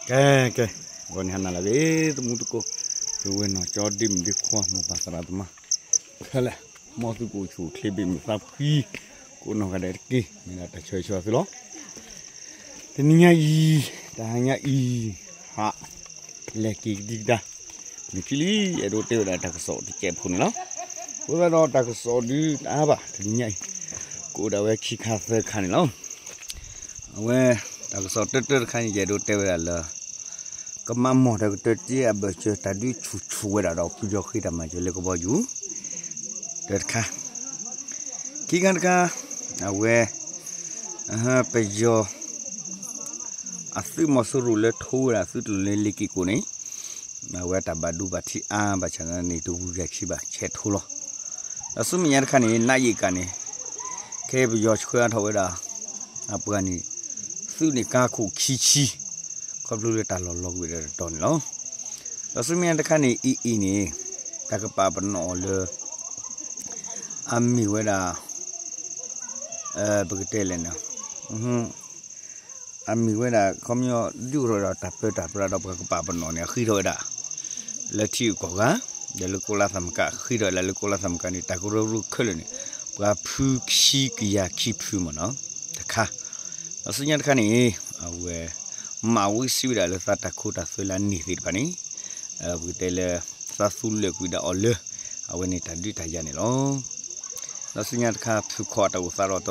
ကဲ ကဲ, ဂီၤန့ၣ်ဟါနၤလၢအဂ့ၤ သမူသကိး, ပုၢ်ဝဲၢ်နီၢ်ကၠီ ဒ့မုၣ်ဒ့ခွါ မိၢ်ပၢ်သရၣ်သမါခဲလၢာ်, မ်သုကအိၣ်ဆူၣ်အိၣ်ချ့ ဘ့ၣ်မုာ်သးဖှံ ကိးနီၢ်ဂၤဒဲးတက့ၢ်. မ့ၢ်ဒၣ်တၢ်ဆၢဂ့ၤဆၢဝါသုလီၤ. တနံၤညါအံၤ, တဟါညါအံၤ, ဟး, လဲၤက့ၤကဒံကဒါ, မုၢ်ခံလံ, အဲၣ်ဒိးတဲဝဲဒၣ်တၢ်ကစီၣ်တစဲးဖိန့ၣ်လီၤ. အဃိသတးဒီးတၢ်ကစီၣ်ဒုးတအါဘၣ်, တနံၤညါအံၤ, ကအိၣ်ဒၣ်ဝဲခံခါသၢခါန့ၣ်လီၤ. အဝဲ, တၢ်ကစီၣ်တၢတၢတခါန့ၣ် ယအဲၣ်ဒိးတဲဝဲဒၣ်လၢ ကမးမီၢ်ဒီးကတၢၢ်တ့အဘၢၣ်စၢၤ တၢ်ဒုးဆူၣ်ဆူၣ်ဝဲဒၣ်ဒီး ပယီၤဃ့တၢ်မၤစၢၤလၢကဘီယူၤ, တၢတခါ, ခံခါတခါ, အဝဲ, ပယီၤ အသုးမီၤစိရိၤလၢထိဝဲဒၣ်သုးတလိၣ်လၢလ့ၤက့ၤကိၣ်န့ၣ်, အဝဲတၢ်ဘၣ်ဒိဘၣ်ထံးအါဘၣ်ဆၣ်န့ၣ် တဝံၤဂၤခံဘၣ် ဆဲးထိလီၤ. ဒီးဆူမဲာ်ညါတခါန့ၣ် နးယံာ်ကၣ်န့ၣ်, ခဲအံၤပယီၤဆှၢအါထီၣ်ဝဲဒၣ်, အပှၤန့ၣ်, သုးန့ၣ်ကါခိၣ်ခံဆံ, ခီဖျိလၢတၢ်လီၢ်လီၤကွံာ်ဒီးတတီၤန့ၣ်လီၤ. ဒီးဆူမဲာ်ညါတခါန့ၣ် အံၤအံၤန့ၣ်, တၢ်ကပာ်ပနီၣ်အီၤလၢ အမ့ၢ်ဝဲဒၣ်, ပကတဲလဲၣ်န့ၣ်, အမ့ၢ်ဝဲဒၣ် ခီပညီ ဒုးအိၣ်ထီၣ်ဒီးတၢ်ပၢတၢ်ပြးဒီးပှၤကပာ်ပနီၣ်န့ၣ် အဃ့ထီၣ်ဝဲဒၣ်, လၢထံဂုၤကီၢ်ဂၤ, ဒီးလၢကီၢ်လါသးမကါ ဃ့ထီၣ်ဝဲဒၣ်လၢကီၢ်လါသးမကါန့ၣ် တၢ်ကရၢကရိခဲလၢာ်န့ၣ်, ပှၤဖုခံကယၤခံဖုမ့ၢ်နီၤ, တခါ, ဒီးဆူညါတခါန့ၣ်, အဝဲ, မၤဝံစံးဝဲဒၣ်လၢသးတၢ်ခိတၢ်သွဲလၢအန့ၢ်သ့ၣ်တဖၣ်န့ၣ်, ပကတဲလၢ, သးသူလၢာ်ကွံာ်ဒၣ်အီၤလၢ, အဝဲန့ၣ်တၢ်ဒုးတၢ်ယၤန့ၣ်လီၤ. ဒီးဆူညါတခါ ဖုခီအတၢ်အိၣ်သးဒီးတရူးအတၢ်အိၣ်သ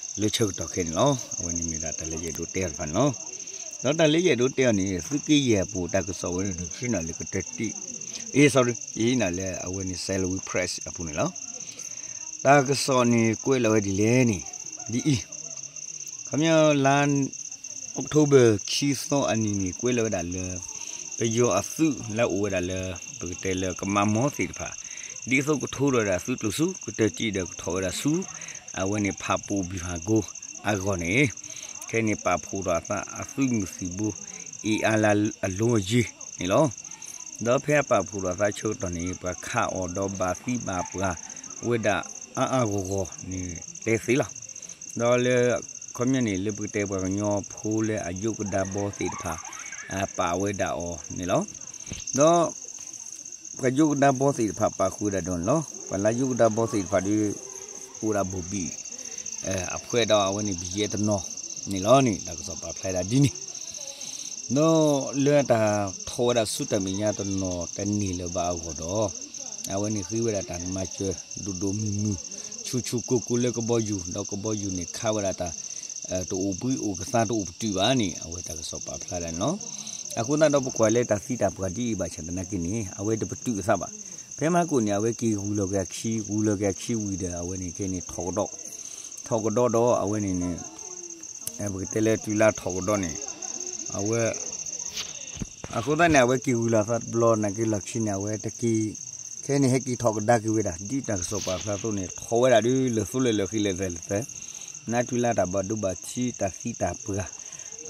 း, လၢဆၢကတီၢ်ခဲအံၤန့ၣ်လီၤ. အဝဲန့ၣ်မ့ၢ်ဒၣ်တၢ်လၢယအဲၣ်ဒိးတဲတဖၣ်န့ၣ်လီၤ. ဒီးတၢ်လၢယအဲၣ်ဒိးတဲအီၤန့ၣ် သုးက့ယဲၢ်အပူၤတၢ်ကစီၣ်ဝဲန့ၣ် ယဟံးန့ၢ်လၢကတၢၢ်တံၢ်, အ့ sorry, ယဟံးန့ၢ်လၢအဝဲန့ၣ် Salween Press အပူၤန့ၣ်လီၤ. တၢ်ကစီၣ်န့ၣ်ကွဲးလီၤဝဲဒ်လဲၣ်န့ၣ်, ဒ်အံၤ, ခီပညီလါ October ခံသီအနံၤန့ၣ် ကွဲးလီၤဝဲဒၣ်လၢ ပယီၤအသုးလၢအအိၣ်ဝဲဒၣ်လၢ ပကတဲလၢကမးမီၢ်သ့ၣ်တဖၣ်, ဒ်သိးကထိဒီးဒၣ်သုးကျိၤဆူ ကတၢၢ်တံၢ်ဒီးကထီၣ်ဝဲဒၣ်ဆူ, အဝဲန့ၣ်ဖးပိၣ်ဘံၣ်ဟးကိအဂီၢ်န့ၣ်, ခဲအံၤန့ၣ်ပာ်ဖှိၣ်ထီၣ်အသးအသုးမုၢ်သံၣ်ဘိ, အ့ၣ်အါလၢအလိၤအယ့ၢ်န့ၣ်လီၤ. ဒီးဖဲအပာ်ဖှိၣ်ထီၣ်အသးဆၢကတီၢ်န့ၣ် ပှၤခးအီၤဒီးဘၣ်သံဘၣ်ပှၢ်ဝဲဒၣ်အါအါဂီၢ်ဂီၢ်န့ၣ်တဲသ့လီၤ. ဒီးလၢ, ခီပညီန့ၣ် လၢပကတဲပှၤကညီဖိလၢအယိးကဒါဘီသ့ၣ်တဖၣ်, ပာ်ဝဲဒၣ်အီၤန့ၣ်လီၤ. ဒီး ပှၤယိးကဒါဘီသ့ၣ်တဖၣ်ပာ်ဃုာ်ဝဲဒၣ်ဒီးန့ၣ်လီၤ. ပှၤလၢယိးကဒါဘီသ့ၣ်တဖၣ်ဒီး, အိၣ်ဝဲဒၣ်ဘိၣ်ဘံၣ်, အဖှဲဒီးအဝဲန့ၣ် ဘံၣ်ယဲတနီၤန့ၣ်လီၤန့ၣ် တၢ်ကစီၣ်ပာ်ဖျါဒၣ်ဒ်န့ၣ် ဒီးလၢတၢ်ထီၣ်ဝဲဒၣ်ဆူတၢ်မဲာ်ညါတနီၤတန့ၢ်လၢၤဘၣ်အဂီၢ်ဒီး, အဝဲန့ၣ်ဃ့ဝဲဒၣ်တၢ်မၤစၢၤဒိၣ်ဒိၣ်မုၢ်မုၢ်, ဆူၣ်ဆူၣ်ကိၢ်ကိၢ်လၢကဘီယူၤ, ဒီးကဘီယူၤန့ၣ်ခးဝဲဒၣ်တၢ်, တအိၣ်ဘှံးအိၣ်ကသါတအိၣ်ပတုာ်ဘၣ်န့ၣ် အဝဲတၢ်ကစီၣ်ပာ်ဖျါဒၣ်န့ၣ်လီၤ. အဃိသတးဒီးပကွၢ်လၢတၢ်သံတၢ်ပှၢ်ဒ်အံၤဘၣ်ဆၣ်သနာ်က့န့ၣ် အဝဲတပတုာ်အသးဘၣ်. ဖဲမဟါကိၣ်န့ၣ် အဝဲက့ၤဂုၤလီၤက့ၤအခံ, ဂုၤလီၤက့ၤအခံဝံၤဒီး အဝဲန့ၣ်ခဲအံၤန့ၣ်ထီၣ်ကဒီး, ထီၣ်ကဒီးဒီးအဝဲန့ၣ်န့ၣ် ပကတဲလၢတုၤလၢထီၣ်ကဒီးန့ၣ်, အဝဲ အဃိသတးန့ၣ် အဝဲက့ၤဂုၤလီၤသးတဘျီ နာ်က့လီၢ်ခံန့ၣ် အဝဲတက့ၤ, ခဲအံၤန့ၣ် ဟဲက့ၤထီၣ်ကဒါက့ၤဝဲဒၣ် ဒ်တၢ်ကစီၣ်ပာ်ဖျါအသိးန့ၣ် ထီၣ်ဝဲဒၣ်ဒီး လၢာ်သိလၢာ်လၢာ်ဃံလၢာ်သဲးလၢာ်သဲး, နာ်တုၤလၢတၢ်ဘၣ်ဒိဘၣ်ထံးတၢ်သံတၢ်ပှၢ်အါဒီး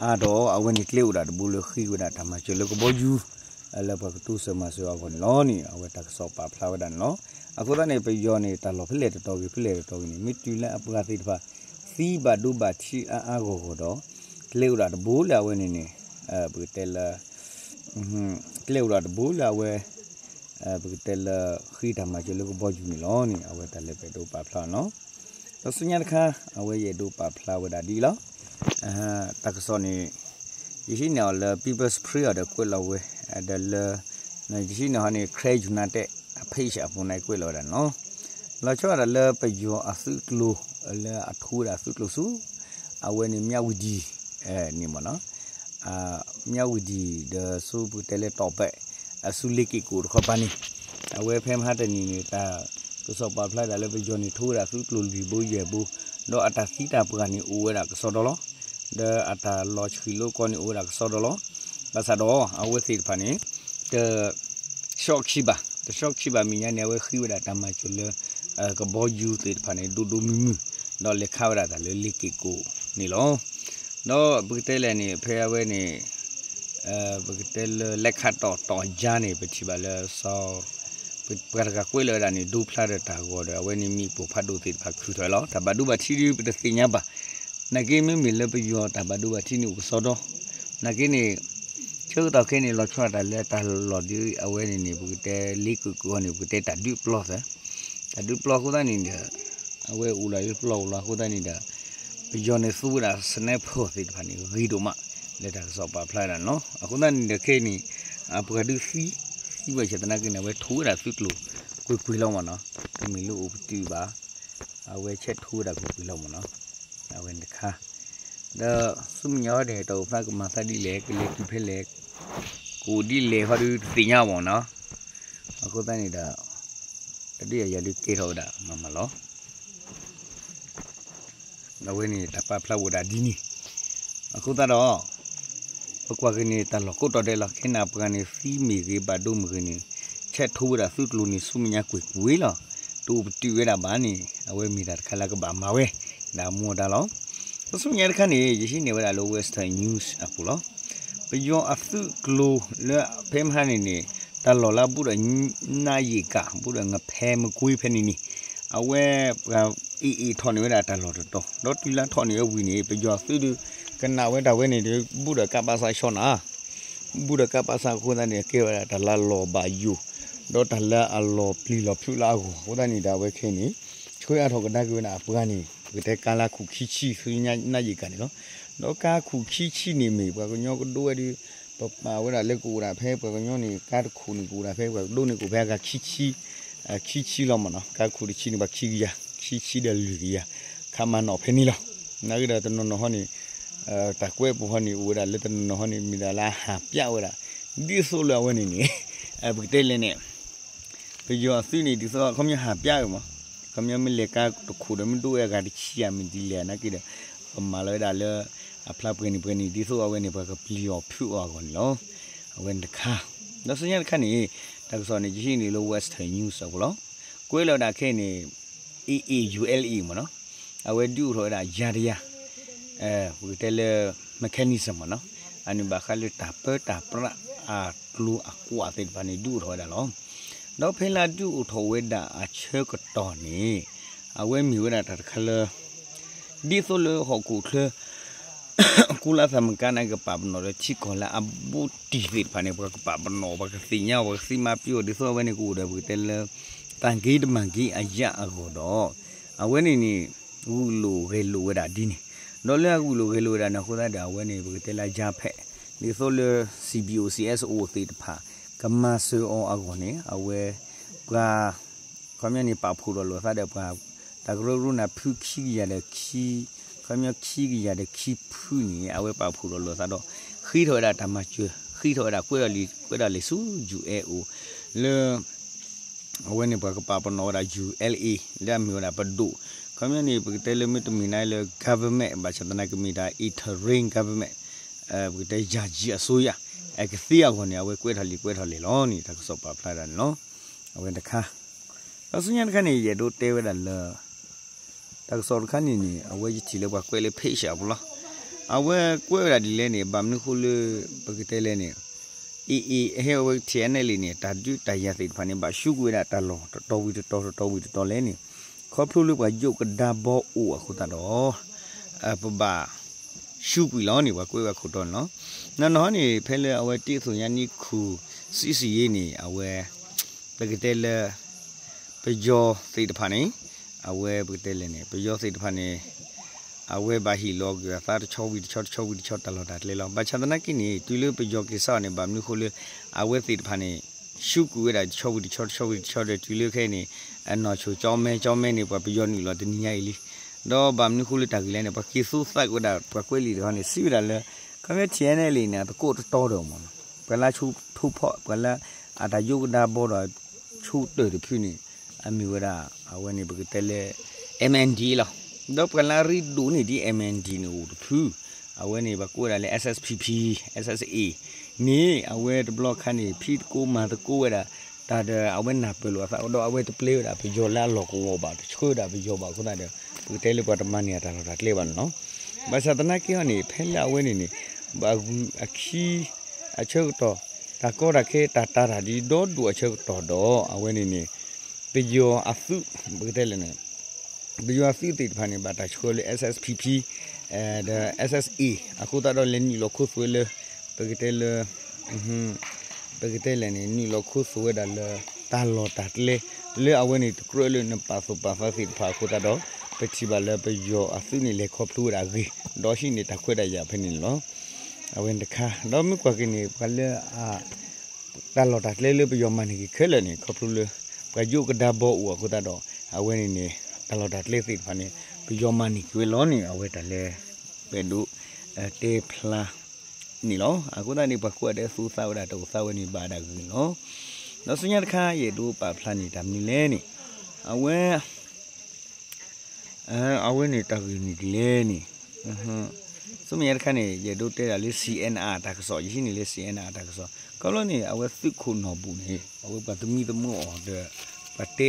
အဝဲန့ၣ်ကျဲအိၣ်ဒၣ်တဘိလၢဃ့ဝဲဒၣ်တၢ်မၤစၢၤလၢကဘီယူၤ လၢပှၤကတိစၢၤမၤစၢၤအဂီၢ်န့ၣ်လီၤန့ၣ် အဝဲတၢ်ကစီၣ်ပာ်ဖျါဝဲဒၣ်န့ၣ်လီၤ. အဃိသတးန့ၣ် ပယီၤန့ၣ် တၢ်လီၢ်ဖဲလဲၣ်တတီၤဂ့ၤ ဖဲလဲၣ်တတီၤဂ့ၤန့ၣ် မ့ၢ်တုၤလၢအပှၤသ့ၣ်တဖၣ် သံဘၣ်ဒိဘၣ်ထံးအါအါဂီၢ်ဂီၢ်ဒီး ကျဲအိၣ်ဒၣ်တဘိလၢအဝဲန့ၣ်န့ၣ် ပကတဲလၢ ကျဲအိၣ်ဒၣ်တဘိလၢအဝဲ ပကတဲလၢ ဃ့တၢ်မၤစၢၤလၢကဘီယူၤန့ၣ်လီၤန့ၣ် အဝဲတၢ်လၢပအဲၣ်ဒိးပာ်ဖျါန့ၣ်လီၤ. ဒီးဆူညါတခါ အဝဲယအဲၣ်ဒိးပာ်ဖျါဝဲဒၣ်ဒ်အံၤလီၤ. တၢ်ကစီၣ်န့ၣ် ယဟံးန့ၢ်အီၤလၢ People's Spring အီၤဒီးကွဲးလီၤဝဲ ဒီးလၢ ယဟံးန့ၢ်ဟီန့ၣ် Karen United အ page အပူၤန့ၣ်ကွဲးလီၤဝဲဒၣ်န့ၣ်လီၤ. လီၤဆီဒၣ်တၢ်လၢပယီၤအသုးကျိၤ လၢအထိဝဲဒၣ်သုးကျိၤဆူ အဝဲန့ၣ် မြဝတီ န့ၣ်မ့ၢ်နီၤ မြဝတီ ဒီးဆူပကတဲလၢတီၢ်ပဲး အဆူလ့ၤက့ၤကိၣ်တခီပၤန့ၣ် အဝဲဖဲမဟါတနံၤန့ၣ် တၢ်ကစီၣ်ပာ်ဖျါဒၣ်လၢပယီၤန့ၣ် ထိဝဲဒၣ်သုးကျိၤလွံၢ်ဘိယဲၢ်ဘိ ဒီးအတၢ်သံတၢ်ပှၢ်န့ၣ်အိၣ်ဝဲဒၣ်ကစီဒီလီၤ. ဒီးအတၢ်လီၤဆှံးလိကီန့ၣ်အိၣ်ဝဲဒၣ်ကစီဒီလီၤ. ဘၣ်ဆၣ်ဒီး အဝဲသ့ၣ်တဖၣ်န့ၣ် တ ဆှီခံဘၣ်, တဆှီခံဘၣ်မဲာ်ညါန့ၣ် အဝဲဃ့ဝဲဒၣ်တၢ်မၤစၢၤလၢ ကဘီယူၤသ့ၣ်တဖၣ်န့ၣ် ဒိၣ်ဒိၣ်မုၢ်မုၢ် ဒီးလဲၤခးဝဲဒၣ်တၢ်လၢလ့ၤက့ၤကိၣ်န့ၣ်လီၤ. ဒီးပကတဲလဲၣ်န့ၣ် ဖဲအဝဲန့ၣ် ပကတဲလၢလဲၤခးတီၢ်တီၢ်ယါန့ၣ် ပထံၣ်ဘၣ်လၢ စီၤ ပှၤတဂၤကွဲးလီၤဝဲဒၣ်န့ၣ် ဒိဖျါဒီးတၢ်ဂီၤဒီး အဝဲန့ၣ်မ့ၣ်ပိၢ်ဖးဒိၣ်သ့ၣ်တဖၣ်ခုၣ်ထီၣ်လီၤ. တၢ်ဘၣ်ဒိဘၣ်ထံးဒုး ပတသ့ၣ်ညါဘၣ်. နာ်က့မ့မ့ၢ်လၢပယီၤတၢ်ဘၣ်ဒိဘၣ်ထံးန့ၣ်အိၣ်ကစီဒီ နာ်က့န့ၣ် ဆၢကတီၢ်ခဲအံၤန့ၣ် လီၤဆီဒၣ်တၢ်လၢတၢ်လီၢ်ဒ်အဝဲန့ၣ်န့ၣ် ပကတဲလ့ကၢၣ်ကၢၣ်အီၤန့ၣ် ပကတဲတၢ်ဒုးပျီသၢ, တၢ်ဒုးပျီအဃိသတးန့ၣ်ဒီး အဝဲအိၣ်လီၤလၢပျီအိၣ်လီၤအဃိသတးန့ၣ်ဒီး ပယီၤန့ၣ်သူဝဲဒၣ် sniper သ့ၣ်တဖၣ်န့ၣ် ဂ့ၤဒိၣ်မး လၢတၢ်ကစီၣ်ပာ်ဖျါဝဲဒၣ်န့ၣ်လီၤ. အဃိသတးန့ၣ်ဒီးခဲအံၤန့ၣ် အပှၤဒုးသံ, သံဘၣ်ဆၣ်သနာ်က့န့ၣ် အဝဲထိးဝဲဒၣ်သုးကျိၤကွ့ၢ်ကွ့ၢ်လီၤမ့ၢ်နီၤ, တမ့ၢ်လၢအိၣ်ပတုာ်ဘၣ်, အဝဲဆဲးထိးဝဲဒၣ်ကွ့ၢ်ကွ့ၢ်လီၤမ့ၢ်နီၤ, အဝဲန့ၣ်တခါ ဒီးဆူမဲာ်ညါန့ၣ် တၢ်အိၣ်ဖျါကမၤသးဒ်လဲၣ် ကလဲၤတုၤဖဲလဲၣ် ကအိၣ်ဒ်လဲၣ်ဃီဒုးတသ့ၣ်ညါမ့ၢ်နီၤ, အဃိသတးန့ၣ်ဒီး တၢ်ဒုးယၤယၤဒုးကဲထီၣ်ဝဲဒၣ်မးမးလီၤ. အဝဲန့ၣ်တၢ်ပာ်ဖျါဝဲဒၣ်ဒ်န့ၣ်, အဃိသတးဒီး ပကွၢ်က့ၤန့ၣ် တၢ်လီၢ်ကိးတီၤဒဲးလီၤ. ခဲအံၤန့ၣ် ပှၤန့ၣ်သံမ့ၢ်ဂ့ၤ ဘၣ်ဒိမ့ၢ်ဂ့ၤန့ၣ် ဆဲးထိးဝဲဒၣ်သုးကျိၤန့ၣ် ဆူမဲာ်ညါကွ့ၢ်ကွ့ၢ်လီၤ. တအိၣ်ပတုာ်ဝဲဒၣ်ဘၣ်န့ၣ် အဝဲမ့ၢ်တၢ်တခါလၢကဘၣ်မၤဝဲ ဒၣ်မူအဒါလီၤ. ဒီးဆူမဲာ်ညါတခါန့ၣ် ယဟံးန့ၢ်ဝဲဒၣ်လၢ Western News အပူၤလီၤ. ပယီၤအသုးကျိၤလၢဖဲမဟါန့ၣ်န့ၣ် တၢ်လီၢ်လၢအဘူးဒီး နၣ်ယ့ၣ်ကၣ် ဘူးဒီးငဖဲမကွ့ဖဲန့ၣ်န့ၣ် အဝဲပှၤ AA ထီၣ်န့ၢ်ဝဲဒၣ်တၢ်လီၢ်တတီၤ ဒီးတုၤလၢထီၣ်န့ၢ်ဝဲဝံၤန့ၣ် ပယီၤသုးဒုးကနၣ်ဝဲတၢ်ဝဲန့ၣ်ဒီး ဘူးဒီးကးပးစးဆီနၤ ဘူးဒီးကးပးစးအဃိသတးန့ၣ် ကဲဝဲဒၣ်တၢ်လၢလီၢ်ဘၣ်ယိၣ် ဒီးတၢ်လၢအလီၤပျံၤလီၤဖုးလၢအဂီၢ်အဃိသတးန့ၣ်ဒီး အဝဲခဲအံၤန့ၣ် ဆှၢအါထီၣ်ကဒါက့ၤဝဲဒၣ်အပှၤန့ၣ် ပကတဲကါလၢအခိၣ်ခံဆံ ဆူညါနၣ်ယ့ၣ်ကၣ်န့ၣ်လီၤ. ဒီးကါခိၣ်ခံဆံန့ၣ်မ့ၢ် ပှၤကညီကဒိဝဲဒၣ် ပပာ်ဝဲဒၣ်လၢကအိၣ်ဒၣ်ဖဲ ပှၤကညီန့ၣ် ကါတခိၣ်န့ၣ်ကအိၣ်ဒၣ်ဖဲ ပှၤကဒိန့ၣ်ကအိၣ်ဖဲအဂၤခံဆံ ခံဆံလီၤမ့ၢ်နီၤ. ကါခိၣ်တဆံန့ၣ် ပှၤခံကယၤ ခံဆံဒီးလွံၢ်ကယၤ ခးမၤနီၣ်ဖဲန့ၣ်လီၤ. နာ်က့ဒီးတနီၤနီၤဟီန့ၣ် တၢ်ကွဲးပူၤဟီန့ၣ် အိၣ်ဝဲဒၣ်လၢတနီၤနီၤဟီန့ၣ် မ့ၢ်ဒၣ်လၢအဟးပျးဝဲဒၣ် ဒ်သိးလၢအဝဲန့ၣ်န့ၣ် ပကတဲလဲၣ်န့ၣ် ပယီၤအသုးန့ၣ် ဒ်သိးခီပညီဟးပျးဝဲမး ခီပညီမ့ၢ်လဲၤကါတခိၣ်ဒီးမ့ၢ်ဒိဝဲအဂၤတဆံယၤမ့ၢ်ဒ်လဲၣ်နာ်က့ဒီး ကမၤလီၤဝဲဒၣ်လၢ အဖျါပှဲၤန့ၣ်ပှဲၤန့ၣ် ဒ်သိးအဝဲန့ၣ် ပှၤကပျံၤအီၤဖုးအီၤအဂီၢ်န့ၣ်လီၤ. အဝဲန့ၣ်တခါ ဒီးဆူညါတခါန့ၣ် တၢ်ကစီၣ်န့ၣ် ယဟံးန့ၢ်လၢ Western News အပူၤလီၤ. ကွဲးလီၤဝဲဒၣ်ခဲအံၤန့ၣ် AA ULA မ့ၢ်နီၤ အဝဲဒုးအိၣ်ထီၣ်ဝဲဒၣ်ယၤတယၤ ပကတဲလၢ mechanism မ့ၢ်နီၤ အန့ၣ်ဘၣ်ဃးလၢတၢ်ပၢတၢ်ပြးအကျိၤအကွာ်သ့ၣ်တဖၣ်န့ၣ် ဒုးအိၣ်ထီၣ်ဝဲဒၣ်လီၤ. ဒီးဖဲလၢအဒုးအိၣ်ထီၣ်ဝဲဒၣ်အဆၢကတီၢ်န့ၣ် အဝဲမ့ၢ်ဝဲဒၣ်တၢ်တခါလၢ ဒ်သိးလၢဟီၣ်ခိၣ်ချၢ ကူလၢသးမုၢ်ကါန့ၣ် ကပာ်ပနီၣ်ဒီးထံကီၢ်လၢအဘူးတံၢ်သ့ၣ်တဖၣ်န့ၣ် ပှၤကပာ်ပနီၣ် ပှၤကသ့ၣ်ညါ ပှၤကသံမၤပျီ ဒ်သိးအဝဲန့ၣ်ကအိၣ်ဒီးပကတဲလၢ တၢ်က့တမၤက့အယၣ်အဂီၢ်ဒီး အဝဲန့ၣ်န့ၣ် ဂုာ်လိာ်ဂဲၤလိာ်ဝဲဒၣ်ဒ်န့ၣ် ဒီးလၢအဂုာ်လိာ်ဂဲၤလိာ်ဝဲဒၣ်န့ၣ်အဃိသတးဒီး အဝဲန့ၣ် ပကတဲလၢအယါဖဲး ဒ်သိးလၢ CBO CSO သ့ၣ်တဖၣ် ကမၤစၢၤအီၤအဂီၢ်န့ၣ် အဝဲ ပှၤ ခီပညီန့ၣ် ပာ်ဖှိၣ်ဒီးလိာ်သးဒီးပှၤ တၢ်ကရၢကရိန့ၣ် ဖုခံကယၤဒီးခံ ခီပညီခံကယၤဒီးခံဖုန့ၣ် အဝဲပာ်ဖှိၣ်ဒီးလိာ်သးဒီး ဃ့ထီၣ်ဝဲဒၣ်တၢ်မၤစၢၤ ဃ့ထီၣ်ဝဲဒၣ်ကွဲးဒီးလံာ် ကွဲးဒီးလံာ်ဆူ ယူၢ်အဲအိၣ် လၢ အဝဲန့ၣ်ပှၤကပာ်ပနီၣ်ဝဲဒၣ် ယူၢ်အဲလ်အ့ လၢအမ့ၢ်ဝဲဒၣ်ပဒိၣ် ခီပညီန့ၣ် ပကတဲလၢမ့တမ့ၢ်န့ၣ်လၢ government ဘၣ်ဆၣ်သနာ်က့မ့ၢ်တၢ် interim government ပကတဲယာ်ယံအစိုးရ အကသ့အဂီၢ်န့ၣ် အဝဲကွဲးထီၣ်လံာ်ကွဲးထီၣ်လဲၢ်လီၤန့ၣ် တၢ်ကစီၣ်ပာ်ဖျါဒၣ်န့ၣ်လီၤ. အဝဲတခါ ဒီးဆူညါတခါန့ၣ် ယအဲၣ်ဒိးတဲဝဲဒၣ်လၢ တၢ်ကစီၣ်တခါန့ၣ်န့ၣ် အဝဲယထံၣ်လၢပှၤကွဲးလၢ page အပူၤလီၤ. အဝဲကွဲးဝဲဒၣ်ဒ်လဲၣ်န့ၣ် ဘၣ်မနုၤဃိလၢ ပကတဲလဲၣ်န့ၣ် AA အဟဲဝဲ TNLA န့ၣ် တၢ်ဒုးတၢ်ယၤသ့ၣ်တဖၣ်န့ၣ် ဘၣ်ဆူကွံာ်ဝဲဒၣ်တၢ်လီၢ်တတီၤဝံၤတတီၤ တတီၤဝံၤတတီၤလဲၣ်န့ၣ် ခီဖျိလၢပှၤယိးကဒါဘီအိၣ်အဃိသတးဒီး ပဘၣ်ဆူကွံာ်လီၤန့ၣ် ပှၤကွဲးဝဲအခိၣ်တီန့ၣ်လီၤ. နီၢ်နီၢ်န့ၣ် ဖဲလၢအဝဲတ့အသိးညါနံၣ်ခူၣ် စံးစံးယ့န့ၣ် အဝဲ ပကတဲလၢ ပယီၤသ့ၣ်တဖၣ်န့ၣ် အဝဲပကတဲလဲၣ်န့ၣ် ပယီၤသ့ၣ်တဖၣ်န့ၣ် အဝဲဘၣ်ဟ့ၣ်လီၤကွံာ်အသးတဆီဝံၤတဆီ တဆီဝံၤတဆီ တၢ်လီၢ်တၢ်ကျဲလီၤ. ဘၣ်ဆၣ်သနာ်က့န့ၣ် တုၤလၢပယီၤက့ၤစးအီၤန့ၣ် ဘၣ်မနုၤဃိလၢ အဝဲသ့ၣ်တဖၣ်န့ၣ် ဆူကွံာ်ဝဲဒၣ်တဆီဝံၤတဆီ တဆီဝံၤတဆီဒီး တုၤလၢခဲအံၤန့ၣ် အနီၢ်ဆိၣ်ကၠီမဲ ကၠီမဲန့ၣ် ပှၤပယီၤနုာ်လီၤတနံၤညါအံၤလံ. ဒီးဘၣ်မနုၤဃိလၢတၢ်ဂ့ၢ်လဲၣ်န့ၣ် ပှၤက့ၤသူသးကွံာ်ဝဲဒၣ် ပှၤကွဲးလံာ်တခီန့ၣ် စံးဝဲဒၣ်လၢ ခီဖျိ TNLA န့ၣ် အသကိးတတီၤဒီးမ့ၢ်နီၤ ပှၤလၢဆိထိဖီၣ် ပှၤလၢအတၢ်ယိးကဒါဘီဒီး ဆိတၢၢ်တဖုန့ၣ် အမ့ၢ်ဝဲဒၣ် အဝဲန့ၣ်ပကတဲလၢ MNDAA လီၤ. ဒီးပှၤလၢအရ့ဒိၣ်န့ၢ်ဒ် MNDAA န့ၣ်အိၣ်တဖု အဝဲန့ၣ် ပှၤကိးဝဲဒၣ်လၢ SSPP အ့ SSA န့ၣ် အဝဲတဘျီခါန့ၣ် ဖံးသကိးမၤသကိးဝဲဒၣ် တၢ်ဒီးအဝဲနၢ်ပၢၢ်လိာ်အသးဒီး အဝဲတပျဲဝဲဒၣ်ပယီၤလၢအလီၢ်ကဝီၤဘၣ် တဆှၢဝဲဒၣ်ပယီၤဘၣ်အဃိသတးဒီး ပကတဲလၢပှၤတမၤန့ၢ်အတၢ်လီၢ်တၢ်ကျဲဘၣ်န့ၣ်လီၤ. ဘၣ်ဆၣ်သနာ်က့ဟီန့ၣ် ဖဲလၢအဝဲန့ၣ်န့ၣ် ဘၣ်ဂုၤအခံ အဆၢကတီၢ် တၢ်ကီတၢ်ခဲ တၢ်တၤတၢ်ဒ်ဒီဒူၣ်အဆၢကတီၢ်ဒီး အဝဲန့ၣ်န့ၣ် ပယီၤအသုး ပကတဲလဲၣ်န့ၣ် ပယီၤအသုးသ့ၣ်တဖၣ်န့ၣ် ဘၣ်တၢ်ဆှၢလၢ SSPP ဒီး SSA အဃိသတးဒီး လဲၤနုာ်လီၤခိသွဲလၢ ပကတဲလၢ ပကတဲလဲၣ်န့ၣ် နုာ်လီၤခိၣ်သိးဝဲဒၣ်လၢ တၢ်လီၢ်တၢ်ကျဲ လၢအဝဲန့ၣ်တကြၢးလၢနပာ်သူၣ်ပာ်သးသ့ၣ်တဖၣ်အဃိသတးဒီး ပထံၣ်ဘၣ်လၢပယီၤအသုးန့ၣ် လဲၤခီဖျိဝဲဒၣ်အဂ့ၢ် ဒီးဟံးန့ၢ်တၢ်ခွဲးတၢ်ယာ်ဖဲန့ၣ်န့ၣ်လီၤ. အဝဲန့ၣ်တခါ ဒီးမ့ၢ်ကွၢ်က့ၤန့ၣ် ပှၤလၢအ တၢ်လီၢ်တၢ်ကျဲလၢပယီၤမၤန့ၢ်က့ၤခဲလၢာ်န့ၣ် ခီဖျိလၢ ပှၤယိကဒါဘီအိၣ်အဃိသတးဒီး အဝဲန့ၣ်န့ၣ် တၢ်လီၢ်တၢ်ကျဲသ့ၣ်တဖၣ်န့ၣ် ပယီၤမၤန့ၢ်က့ၤဝဲလီၤန့ၣ် အဝဲတၢ်လၢ ပအဲၣ်ဒိး တဲဖျါ န့ၣ်လီၤ. အဃိသတးန့ၣ် ပှၤကိးဂၤဒဲးသူသးဝဲဒၣ်တၢ်အိၣ်သးဝဲန့ၣ် ဘၣ်ဒၣ်ဂ့ၢ်န့ၣ်လီၤ. ဒီးဆူညါတခါ ယအဲၣ်ဒိးပာ်ဖျါန့ၣ်တၢ်မနုၤလဲၣ်န့ၣ် အဝဲ အဝဲန့ၣ်တၢ်ဂ့ၢ်မနုၤဒ်လဲၣ်န့ၣ် ဆူမဲာ်ညါတခါန့ၣ် ယအဲၣ်ဒိးတဲဒၣ်လၢ C N R တၢ်ကစီၣ် ယဟံးန့ၢ်လၢ C N R တၢ်ကစီၣ် ခီဖျိန့ၣ် အဝဲသုးခိၣ်နီၢ်ဘူၣ်န့ၣ် အဝဲပှၤသမံသမိးအီၤဒီး ပှၤတဲ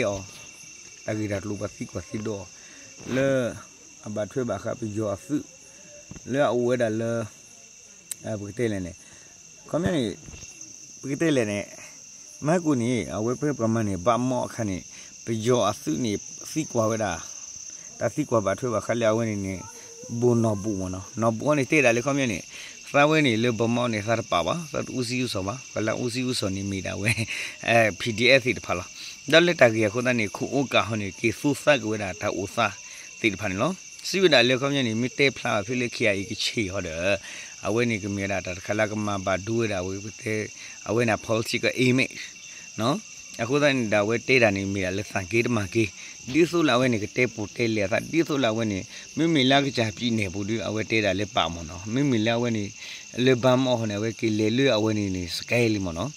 အီၤ တၢ်ဂ့ၢ်တၢ်ကျိၤပှၤသံကွၢ်သံဒိးအီၤ လၢ အဘၣ်ထွဲဘၣ်ဃးပယီၤအသုး လၢအအိၣ်ဝဲဒၣ်လၢ ပကတဲလဲၣ်န့ၣ် ခီပညီန့ၣ် ပကတဲလဲၣ်န့ၣ် မဟါကိၣ်န့ၣ် အဝဲဖဲပှၤမၤန့ၢ်ဘၣ်မီၣ်အခါန့ၣ် ပယီၤအသုးန့ၣ် သံကွၢ်ဝဲဒၣ် တၢ်သံကွၢ်ဘၣ်ထွဲဘၣ်ဃးလၢအဝဲန့ၣ်န့ၣ် ဘိၣ်နီၢ်ဘူၣ်မ့ၢ်နီၤ နီၢ်ဘူၣ်အီၤန့ၣ်တဲဒၣ်လၢခီပညီန့ၣ် သးဝဲန့ၣ်လၢဘၣ်မီၣ်န့ၣ် သးတပာ်ဘၣ် သးတအူစံအူစီၤဘၣ် ပှၤလၢအအူစံအူစီၤန့ၣ်မ့ၢ်ဒၣ်ဝဲ P D F သ့ၣ်တဖၣ်လီၤ. ဒီးလၢတၢ်ဂ့ၢ်အဃိသတးန့ၣ် ခိၣ်အိကၣ်ဟီန့ၣ် က့ၤသူသးက့ၤဝဲဒၣ်တၢ်အိၣ်သးသ့ၣ်တဖၣ်န့ၣ်လီၤ. စံးဝဲဒၣ်လၢခီပညီန့ၣ် မ့ၢ်တဲဖျါဘၣ်ဖဲလၢ K I A ကဆ့ၣ်ဟီဒီး အဝဲန့ၣ်ကမ့ၢ်ဝဲဒၣ်တၢ်တခါလၢကမၤဘၣ်ဒိဝဲဒၣ်ဝဲကတဲ အဝဲန့ၣ် political image အဃိသတးန့ၣ်ဒီးအဝဲတဲဒၣ်န့ၣ်မ့ၢ်ဒၣ်လၢသးက့တမၤက့ ဒ်သိးလၢအဝဲန့ၣ်ကတဲပူၤတဲလဲအသး ဒ်သိးလၢအဝဲန့ၣ် မ့မ့ၢ်လၢအကစၢ်ပံၤနဲၣ်ပူၤဒီး အဝဲတဲဒၣ်လၢပာ်မ့ၢ်နီၤ မ့မ့ၢ်လၢအဝဲန့ၣ် လၢဘၣ်မီၣ်အဃိန့ၣ် အဝဲက့ၤလဲၤလၢအဝဲန့ၣ်န့ၣ် စကဲလံမ့ၢ်နီၤ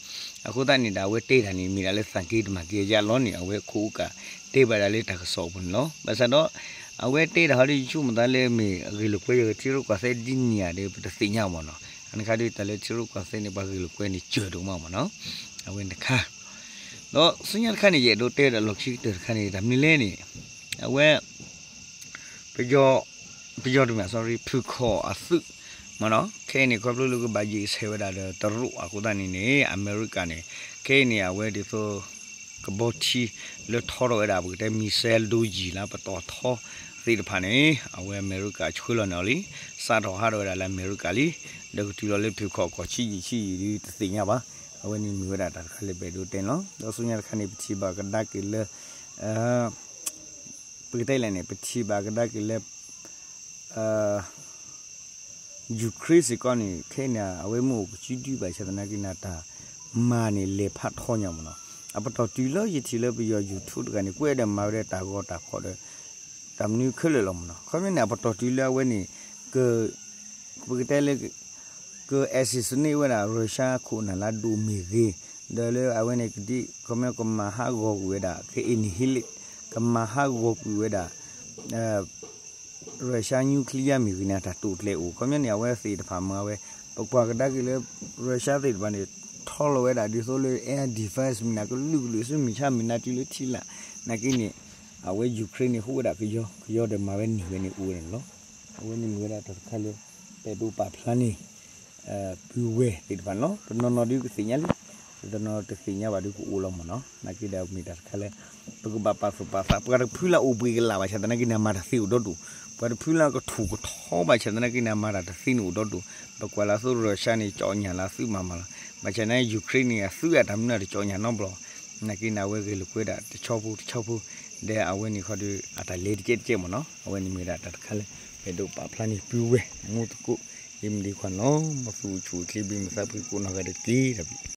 အဃိသတးန့ၣ်ဒီးအဝဲတဲဒၣ်န့ၣ် မ့ၢ်ဒၣ်လၢသးက့တမၤက့ယါလီၤန့ၣ် အဝဲခိၣ်အိကၣ်တဲဘၣ်ဒၣ်လၢတၢ်ကစီၣ်အပူၤန့ၣ်လီၤ. ဘၣ်ဆၣ်ဒီး အဝဲတဲဒၣ်ဟီဒီးယဆိကမိၣ်သးလၢမ့ၢ်အဂ့ၢ်လိာ်ကွဲယထံရူၢ်ကီၢ်သဲးဒ်န့ၣ်ဧါဒီး ပတသ့ၣ်ညါမ့ၢ်နီၤ အန့ၣ်ခါဒီးတၢ်လၢထံရူၢ်ကီၢ်သဲးန့ၣ် ပှၤဂ့ၢ်လိာ်ကွဲန့ၣ် စၢၤဒိၣ်မးမ့ၢ်နီၤ အဝဲန့ၣ်တခါ ဒီးဆူညါတခါန့ၣ် ယအဲၣ်ဒိးတဲဒၣ်လီၢ်ခံကတၢၢ်တခါန့ၣ် တၢ်မနုၤလဲၣ်န့ၣ် အဝဲ ပယီၤ ပယီၤတမ့ၢ် sorry ဖုၣ်ခီၣ်အသုး မ့ၢ်နီၤ ခဲအံၤန့ၣ် ခီဖျိလၢကဘၣ်ယံာ်ဆဲးဝဲဒၣ်ဒီးတရူးအဃိသတးန့ၣ်န့ၣ် အမဲရကၤန့ၣ် ခဲအံၤန့ၣ် အဝဲဒ်သိး ကဘီထံ လၢထီထီၣ်ဝဲဒၣ် ပကတဲ missile ဒိယံၤလၢပတီၢ်ထီသ့ၣ်တဖၣ်န့ၣ် အဝဲအမဲရကၤဆှၢလီၤန့ၢ်အီၤလံ စးထီၣ်ဟးထီၣ်ဝဲဒၣ်လၢအမဲရကၤလံ ဒီးကတုၤလီၤလၢဖုၣ်ခီၣ်ကီၢ်ဆံးယံာ်ဆံးယံာ်ဒုးတသ့ၣ်ညါဘၣ် အဝဲန့ၣ်မ့ၢ်ဝဲဒၣ်တၢ်တခါလၢပအဲၣ်ဒိးတဲန့ၣ်လီၤ. ဒီးဆူညါတခါန့ၣ် ပထံၣ်ဘၣ်ကဒါက့ၤလၢ ပကတဲလဲၣ်န့ၣ် ပထံၣ်ဘၣ်ကဒါက့ၤလၢ Ukraine စ့ၢ်ကီးန့ၣ် ခဲအံၤန့ၣ် အဝဲမ့ၢ်အိၣ်ကစုဒုဘၣ်ဆၣ်သနာ်က့န့ၣ် တၢ်မၤန့ၣ်လဲၤဖးထီညါမ့ၢ်နီၤ အပတီၢ်တုၤလၢယထံၣ်လၢပယီၤ YouTube တဂၤန့ၣ် ကွဲးဒီးမၤဝဲဒၣ်တၢ်ဂီၤတၢ်ဖီၣ်ဒီး တၢ်မနုၤခဲလၢာ်လီၤမ့ၢ်နီၤ ခီပညီန့ၣ် အပတီၢ်တုၤလၢအဝဲန့ၣ် က ပကတဲလၢ က assassinate ဝဲဒၣ် Russia ခိၣ်နၢ်လၢအဒိၣ်မ့ၢ်ဂ့ၤ ဒီးလၢအဝဲန့ၣ်ကဒ် ခီပညီကမၤဟးဂီၤကွံာ်ဝဲဒၣ် ခဲအံၤန့ၣ် ဟ့လ့ၣ် ကမၤဟးဂီၤကွံာ်ဝဲဒၣ် Russia nuclear မ့ၢ်ဂ့ၤန့ၣ် တၢ်တိာ်ကျဲၤအိၣ် ခီပညီန့ၣ် အဝဲသ့ၣ်တဖၣ်မၤဝဲ ပကွၢ်ကဒါက့ၤလၢ Russia သ့ၣ်တဖၣ်န့ၣ် ထီလီၤဝဲဒၣ်ဒ်သိးလၢ air defense မ့ၢ်န့ၣ် ကလုာ်ကလုာ်ဆူမဲာ်ဆါမ့ၢ်န့ၣ် တုၤလၢထံလာ် နာ်က့န့ၣ် အဝဲ Ukraine န့ၣ် ဟူးဝဲဒၣ်ကယီကယီဒီးမၤဝဲန့ၢ်ဝဲန့ၣ်အိၣ်ဝဲဒၣ်န့ၣ်လီၤ. အဝဲန့ၣ်မ့ၢ်ဝဲဒၣ်တၢ်တခါလၢ ပအဲၣ်ဒိးပာ်ဖျါန့ၣ် ပုၢ်ဝဲၢ်သ့ၣ်တဖၣ်န့ၣ်လီၤ. တနီၤနီၤဒုးကသ့ၣ်ညါလံ, တနီၤတသ့ၣ်ညါဘၣ်ဒုးကအိၣ်လီၤမ့ၢ်နီၤ. နာ်က့ဒီးမ့ၢ်တၢ်တခါလၢ ပကဘၣ်ပာ်သူၣ်ပာ်သး, ပှၤတဖုလၢအအိၣ်ဘှံးကလာ်ဘၣ်ဆၣ်သနာ်က့န့ၣ် မၤတၢ်သ့အိၣ်ဒီဒူၣ်, ပှၤတဖုလၢအကထူၣ်ကထီဘၣ်ဆၣ်သနာ်က့န့ၣ် မၤတၢ်တသ့န့ၣ်အိၣ်ဒီဒူၣ်. ပကွၢ်လၢအသိး Russia န့ၣ် ကၠီၣ်ညၣ်လၢအသုးမၤမၤလီၤ. ဘၣ်ဆၣ်သနာ်က့ Ukraine န့ၣ် အသုးအတၢ်မနုၤတကၠီၣ်ညၣ်နီတဘျီ. နာ်က့န့ၣ် အဝဲဂ့ၢ်လိာ်ကွဲဒၣ်တဆီဖိတဆီဖိ, ဒီးအဝဲန့ၣ်ခီဒီး အတၢ်လဲၤတကဲတကဲမ့ၢ်နီၤ. အဝဲန့ၣ်မ့ၢ်ဝဲဒၣ်တၢ်တခါလၢ ပအဲၣ်ဒိးပာ်ဖျါန့ၣ် ပုၢ်ဝဲၢ်မူသကိး ယမ့ၢ်ဒံးခွါန့ၣ်လီၤ. မ်သုအိၣ်ဆူၣ်အိၣ်ချ့ ဘၣ်မုာ်သးဖှံကိးနီၢ်ဂၤဒဲးတက့ၢ်.